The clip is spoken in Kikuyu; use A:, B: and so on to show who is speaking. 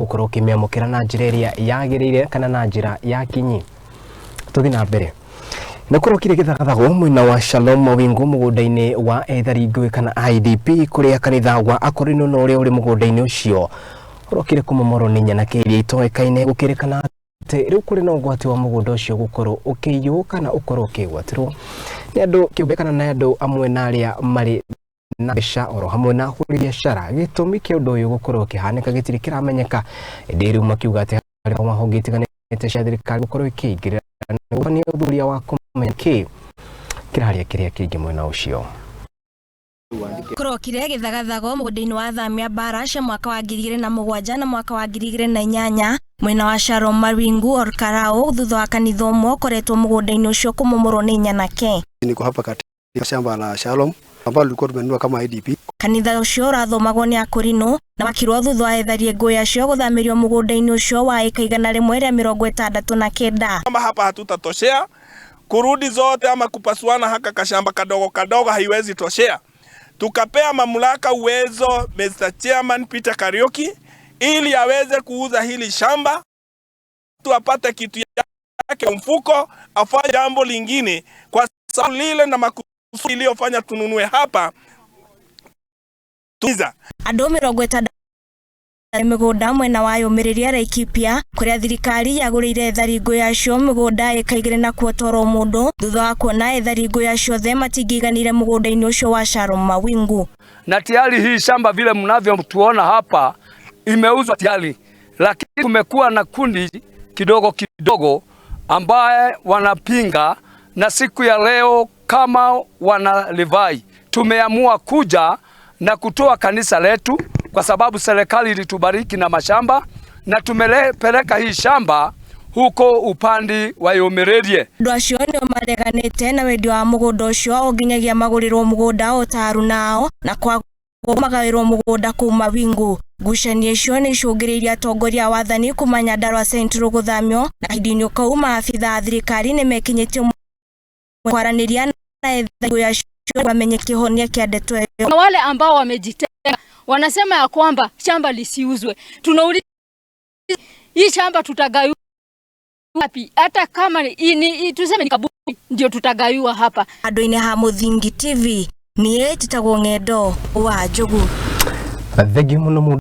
A: Gũkorwo ũkĩmĩamũkĩra na njĩra ĩrĩa yagĩrĩire kana na njĩra ya kinyi. Tũthiĩ na mbere. Na kũrokire gĩthagathago mwena wa Shalom Mawingu mũgũnda-inĩ wa ethari ngũĩ kana IDP, kũrĩa kanitha wa Akorino na ũrĩa ũrĩ mũgũnda-inĩ ũcio ũrokire kũmomorwo nĩ nyanake iria itoĩkaine, gũkĩrĩkana atĩ rĩu kũrĩ na ũgwati wa mũgũnda ũcio gũkorwo ũkĩiywo kana ũkorwo ũkĩgwatĩrwo nĩ andũ kĩũmbe kana nĩ andũ amwe na arĩa marĩ na mbeca oro hamwe na ahũri biacara. Gĩtũmi kĩa ũndũ ũyũ gũkorwo ũkĩhanĩka gĩtirĩ kĩramenyeka, ĩndĩ rĩu makiuga atĩ harĩ honge itiganĩte cia thirikari gũkorwo ikĩingĩrĩra nĩ ũthuthuria wa kũmenya kĩ kĩraria kĩrĩa kĩngĩ mwena ũcio.
B: Kũrokire gĩthagathago mũgũnda-inĩ wa athamia mbara cia mwaka wa 2007 na mwaka wa 2008 mwena wa Sharon Mawingu Orkarau, thutha wa kanitha ũmwe ũkoretwo mũgũnda-inĩ ũcio kũmomorwo nĩ nyanake.
C: Niko hapa katika shamba la Shalom ambalo tulikuwa tumenunua kama IDP.
B: Kanitha ũcio ũrathomagwo nĩ Akũrinũ na wakirwo thutha wa ethari ngũĩ acio gũthamĩrio mũgũnda-inĩ ũcio wa ĩka 169.
D: Kama hapa hatutatoshea kurudi zote ama kupasuana haka kashamba kadogo kadogo haiwezi toshea. Tukapea mamlaka uwezo Mr. Chairman Peter Kariuki ili aweze kuuza hili shamba, tu apate kitu yake mfuko, afanye jambo lingine kwa sababu lile na makusudi iliyofanya tununue hapa tuiza.
B: Andũ 60 mĩgũnda mwena wa Yũmĩrĩria Laikipia, kũrĩa thirikari yagũrĩire ethari ngũĩ acio mĩgũnda ĩka 2 na kuotoro mũndũ, thutha wa kuona ethari ngũĩ acio othe matingĩiganire mũgũnda-inĩ ũcio wa Sharon Mawingu.
E: Na tayari hii shamba vile mnavyotuona hapa imeuzwa tayari, lakini kumekuwa na kundi kidogo kidogo ambaye wanapinga, na siku ya leo kama wana Livai tumeamua kuja na kutoa kanisa letu kwa sababu serikali ilitubariki na mashamba na tumepeleka hii shamba huko upande wa Yomererie.
B: Andũ acio nĩo mareganĩte na wendia wa mũgũnda ũcio o nginyagia magũrĩrwo mũgũnda o ta aruna na kwagwo magaĩrwo mũgũnda kũu Mawingu. Ngucanio icio nĩ icũngĩrĩirie atongoria a wathani kuma Nyandarua Central gũthamio, na kahinda-inĩ kau maabitha a thirikari nĩmekinyĩtie kwaranĩria na ethari acio wamenye kĩhonia kĩa ndeto ĩyo.
F: Na wale ambao wamejitenga wanasema ya kwamba shamba lisiuzwe. Tunauliza, hii shamba tutagaiwa wapi? Hata kama ni tuseme ni kaburi ndio tutagaiwa hapa.
B: Andũ-inĩ ha Mũthingi TV, niĩ njĩtagwo Ng'endo wa Njogu.
A: Thengiũ mũno mũndũ.